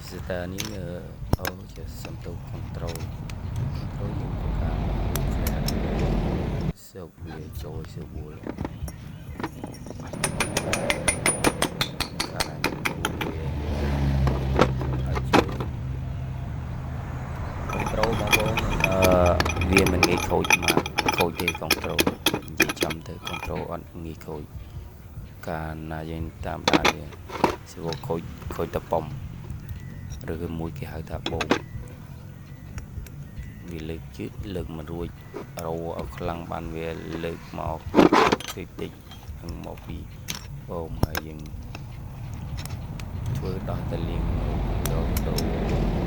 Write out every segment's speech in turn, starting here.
ហើយ starter នេះអូជាសំទោស control control យើងធ្វើការ flare ស៊ើបវាចូលស៊ើបវល់កាលណាយើងគូវាឲ្យចូល control បងប្អូនវាមិនងាយខូចមកខូចទេ control និយាយចំទៅ control អត់ងាយខូចកាលណាយើងតាមដានវាស្រួលខូចខូចតប៉ុំឬក៏មួយគេហៅថាបូមវាលើកជឿលើកមិនរួចរោឲ្យខ្លាំងបានវាលើកមកតិចតិចនឹងមកពីបូមហើយយើងធ្វើដោះតលៀងទៅទៅ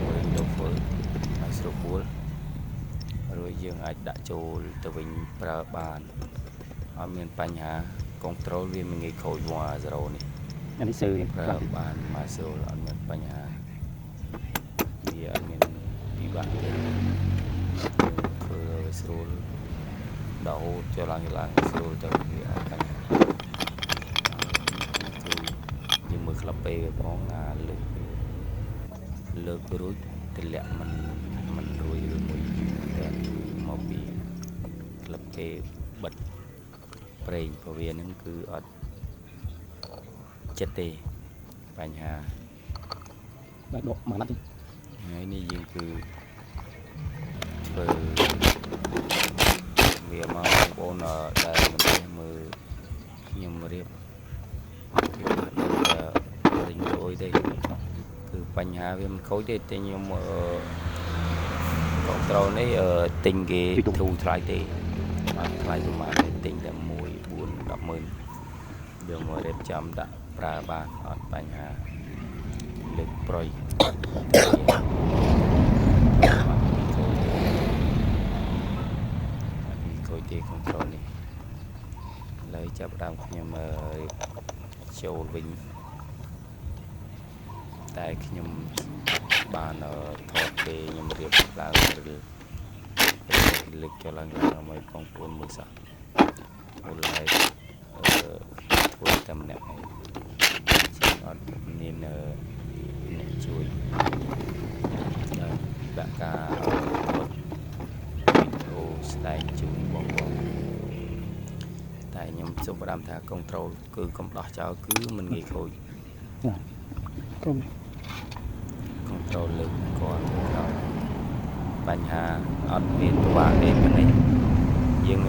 វិញទៅធ្វើឲ្យស្រួលរួចយើងអាចដាក់ចូលទៅវិញប្រើបានអត់មានបញ្ហា control វាមិនងាយខូចវ៉ា0នេះ អានេះសើ ប្រើបានមកស្រួលអត់មានបញ្ហាវាអត់មានពិបាកទេធ្វើឲ្យស្រួលដល់ហូតចុះឡើងឡើងស្រួលទៅវាអត់បញ្ហាគឺយើងមើលក្លឹបពេលវាផងអាលើកលើករួចតម្លាក់មិនមិនរួចឬមួយយឺតតែមកពីក្លឹបគេបិទប្រេងព្រោះវាហ្នឹងគឺអត់ចិត្តទេបញ្ហា បាទដកមកណាត់ ថ្ងៃនេះយើងគឺធ្វើវាមកបងប្អូនដែលមិនចេះមើលខ្ញុំរៀបវាអត់ដឹងថារិញរយទេគឺបញ្ហាវាមិនខូចទេតែខ្ញុំអឺ control នេះទិញគេធូរថ្លៃទេអត់ថ្លៃប្រហែលទេទិញតែ1 4 10ម៉ឺនយកមករៀបចំដាក់ប្រើបានអត់បញ្ហាលើកប្រយអត់មានខូចទេអត់មានខូចទេ control នេះឥឡូវចាប់ផ្ដើមខ្ញុំរៀបចូលវិញតែខ្ញុំបានថតពេលខ្ញុំរៀបឡើងឬលើកចុះឡើងឡើងឲ្យបងប្អូនមើលសោះមូលហេតុអឺធ្វើតែម្នាក់ឯងជាងអត់មានអ្នកជួយដល់បាក់ការថតវីដេអូស្ដែងជូនបងប្អូនតែខ្ញុំសូមផ្ដាំថា control គឺកុំដោះចោលគឺមិនងាយខូច ក្រុម control លើកគាត់ក្រោយបញ្ហាអត់មានពិបាកទេប៉ុណ្នេះយើង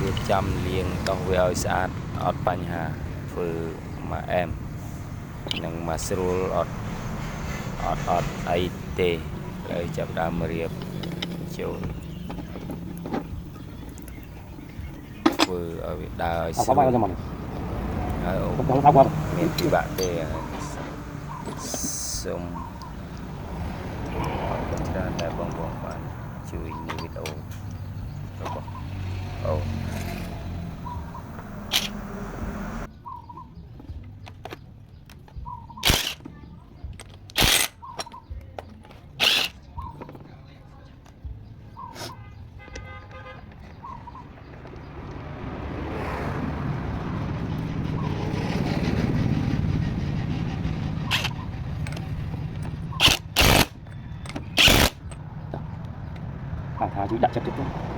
រៀបចំលាងដោះវាឲ្យស្អាតអត់បញ្ហាធ្វើមកអែមនិងមកស្រួលអត់អត់អត់អីទេហើយចាប់ដើមរៀបចូលធ្វើឲ្យវាដើរឲ្យ អ ស្រួល ត់បាយមក ហើយអូ ដល់ដល់គាត់ មានពិបាកទេសូមអរគុណច្រើនដែលបងប្អូនបានជួយនៅវីដេអូរបស់អូន បាទថាជួយដាក់ចិត្តទៀត